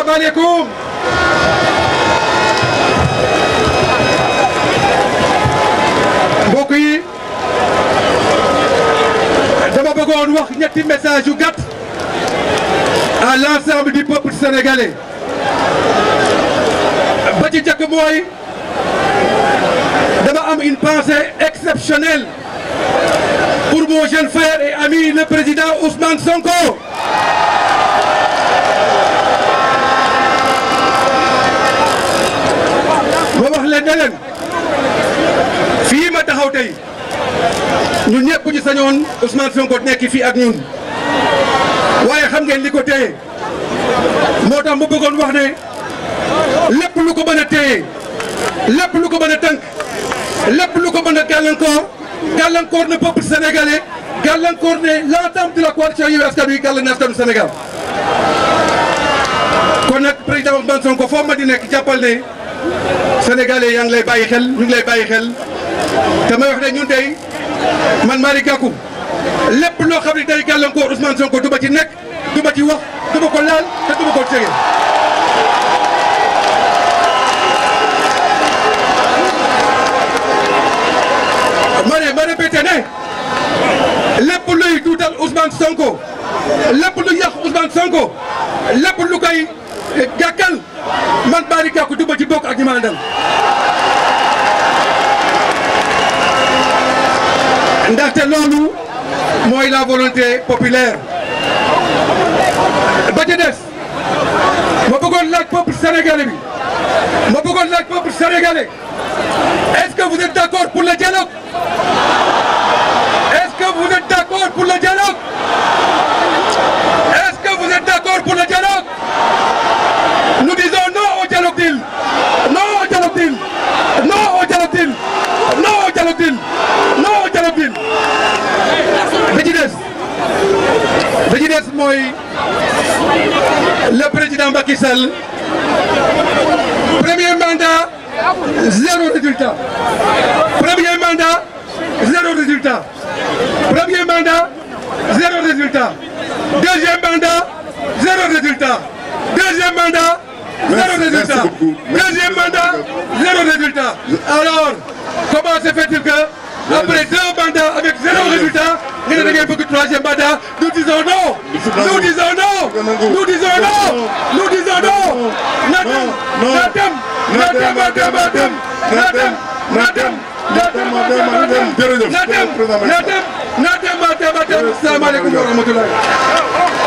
asalaamaaleykum. mbokk yi dama bëggoon wax ñetti message yu gàtt à l'ensemble du peuple sénégalais. ba ci njëkk mooy dama am une pensée exceptionnelle pour mon jeune frère et ami le président Ousmane Sonko. ma wax leen ne leen fii ma taxaw tey ñun ñëpp ñu sañoon Ousmane Sonko nekk fii ak ñun waaye xam ngeen li ko téye moo tax ma bëggoon wax ne lépp lu ko mën a téye lépp lu ko mën a tënk lépp lu ko mën a gàllankoor na peuple sénégalais gàllankoor ne l'ensemble de la coalition Yewwi Askan Wi gàllankoor na askanu Sénégal. kon nag président Ousmane Sonko foo ma di nekk jàppal ne sénégalais yaa ngi lay bàyyi xel ñu ngi lay bàyyi xel te may wax ne ñun tey man Malick Gakou lépp loo xam ne day gàllankoor Ousmane Sonko du ma ci nekk du ma ci wax du ma ko laal te du ma ko jege. ma répété ne lépp luy tuutal Ousmane Sonko lépp lu yàq Ousmane Sonko lépp lu koy gàkkal man Malick Gakou du ma ci bokk ak ñi ma àndal. ndaxte loolu mooy la volonté populaire. ba ca des ma bëggoon laaj peuple sénégalais bi ma bëggoon laaj peuple sénégalais est-ce que vous êtes d'accord pour le dialogue? Est-ce que vous êtes d'accord pour le dialogue? Est-ce que vous êtes d'accord pour le dialogue? Nous disons non au dialogue deal. Non au dialogue deal. Non au dialogue deal. Non au dialogue deal. Non au dialogue deal. bi ci des mooy le président Macky Sall premier mandat zéro résultat. Premier mandat zéro résultat. Premier mandat zéro résultat. Deuxième mandat zéro résultat. Deuxième mandat zéro résultat. Deuxième mandat zéro résultat. Alors comment se fait-il que après deux mandats avec zéro résultat, nous avons beaucoup de troisième mandat, nous disons non. Nous disons non. Nous disons non. Nous disons non. Nadem. Asalaamaaleykum wa rahmatulah.